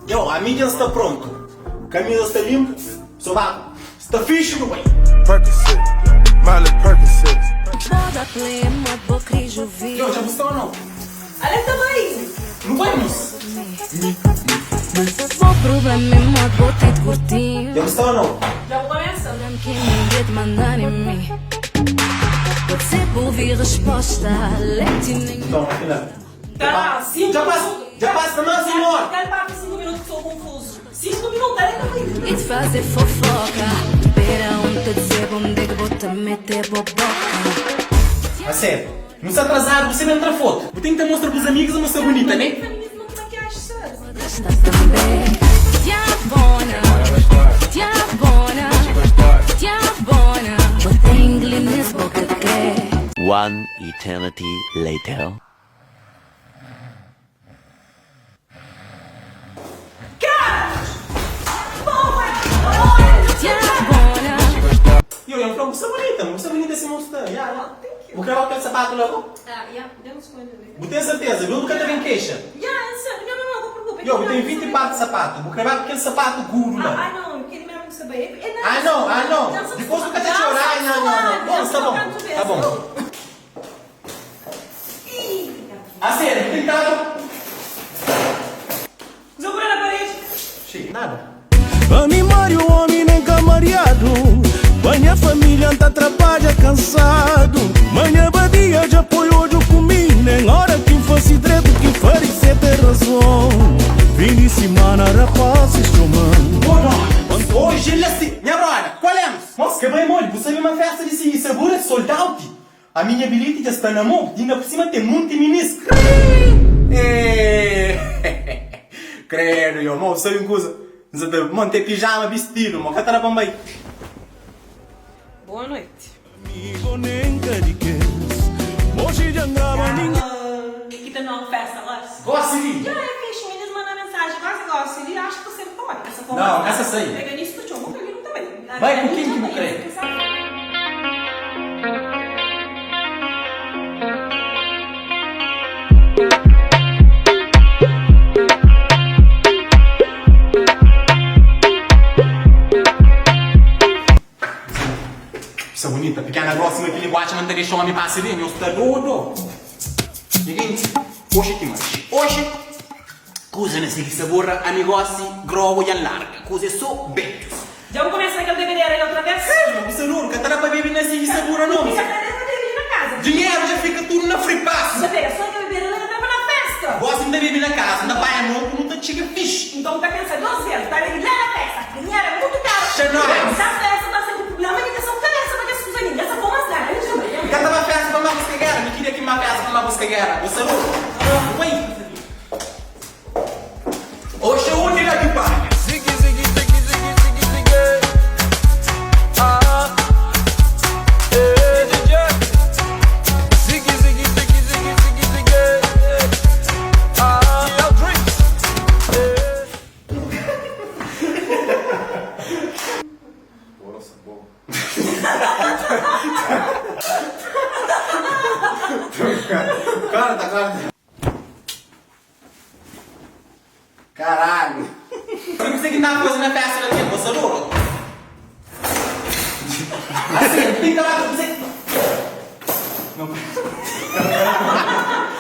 Yo, ami dja N sta prontu. Kamisa sta linpu, sobaku sta fixi nu bai. Percocet, Miley Percocet. Boda play mod bo kri juvi. Yo, dja bu sta o nau? Ale ta bai! Nu bai mus. Bo problema é mod bo ti curti. Dja bu sta o nau? Dja bu começa? Lem ki ninguém te manda em mi. Pode ser bu ouvir resposta, leti nem. Nton, afinal. Tá, 5 Dja pasa, minutos. dja pasa más un óra. Kel pasa 5 minutos ki sou confuso. 5 minutos, ale ta bai. E te fazer fofoca. Pera um te dizer onde é que bo ta mete bo boca. A sério, nu sta atrasadu, bu sabe entra foto. Bu ten ki ta mostra bus amigas ma sta bunita, né? Feminismo ku makiaji sabe? Gosta também. Diabona, diabona, diabona. Bo tem inglês, boca crê. One eternity later. Yo, N fla, bu sta bunita, bu sta bunita sima bu sta. Ya, ya. Bu kreba kel sapatu la bo? Bu ten serteza? Dor bu ka ta ben kexa? Yo, bu ten 20 par di sapatu, bu kreba kel sapatu gudu la. Ah, no, ah, no. Dipos bu ka ta txora. Ai, no, no, no. Bon, sta bon, ta bon. A sério, bu ten tadu? Dja bu na paredi. Xii, nada. Ami Mário, omi nen ka mariadu Pa nha família N ta trabadja kansadu Ma nha badia dja poi odju ku mi Nen óra ki N fase dretu ki parise ten razon Fin di simana rapazis txoma-m Ô dona, oji el asi, nha broda, kual é? Mos, ka bai modi, bu sabe ma festa di si sabura é sold out. A minha bilheti dja sta na mo inda por cima tem munti minis Creeeeee Credo yo mo sabi un kuza N sa ta mo N ten pijama bistidu mo ka ta da pa N bai. Boa noite. Amigo nen ka di kes Oji dja N graba ningen Ki ta nobu festa gosi. Gosi li. Ya é fixe minis manda mensagem gosi gosi li acho que sempre pode essa forma Não, essa sai. Pega nisso tu txoma ali não ta bai. Bai ku ken ki bu kre. Sta bunita, pikena grossa ma ki linguaxa ma N ta dexa omi pasa li, nhos sta dodo. Nha genti, oxi ki manxi, oxi kuza na sigi sabor, ami gosi grogu dja N larga, kuza é so bedjus. Dja bu kumesa na kel bebedera li otra bes? Credo, bu sta dodu, ka ta da pa bebe na sigi sabura no. Ka ta da pa bebe li na kaza. Dinheru dja fika tudu na free pass. Bu ta pega so kel bebedera la ka ta da pa na festa. Gosi N ta bebe na kaza, N ta panha mo ku nu ta txiga fixi. Nton bu ta pensa dos bes, bu ta bebe la na festa. Dinheru é mutu karu. Xanóis. Na festa ta ser ku prublema di ka sa festa pa kes kuza li. Ka sa pô mas nada, mi dja bai. N ka ta ba festa pa N ba buska gera, mi kiria ki N ba festa pa N ba buska gera. Bu sta dodu? Bu bai. Oxi é undi la ki panha. Ziggy ziggy ziggy ziggy ziggy ziggy Ah eh DJ Ziggy ziggy ziggy ziggy ziggy ziggy Ah TL Drinks eh. Corta, corta. Caralho! Sabe kuzê ki N tava faze na festa daquele? Bo sabe ou? Assim, tem que acabar com kuzê.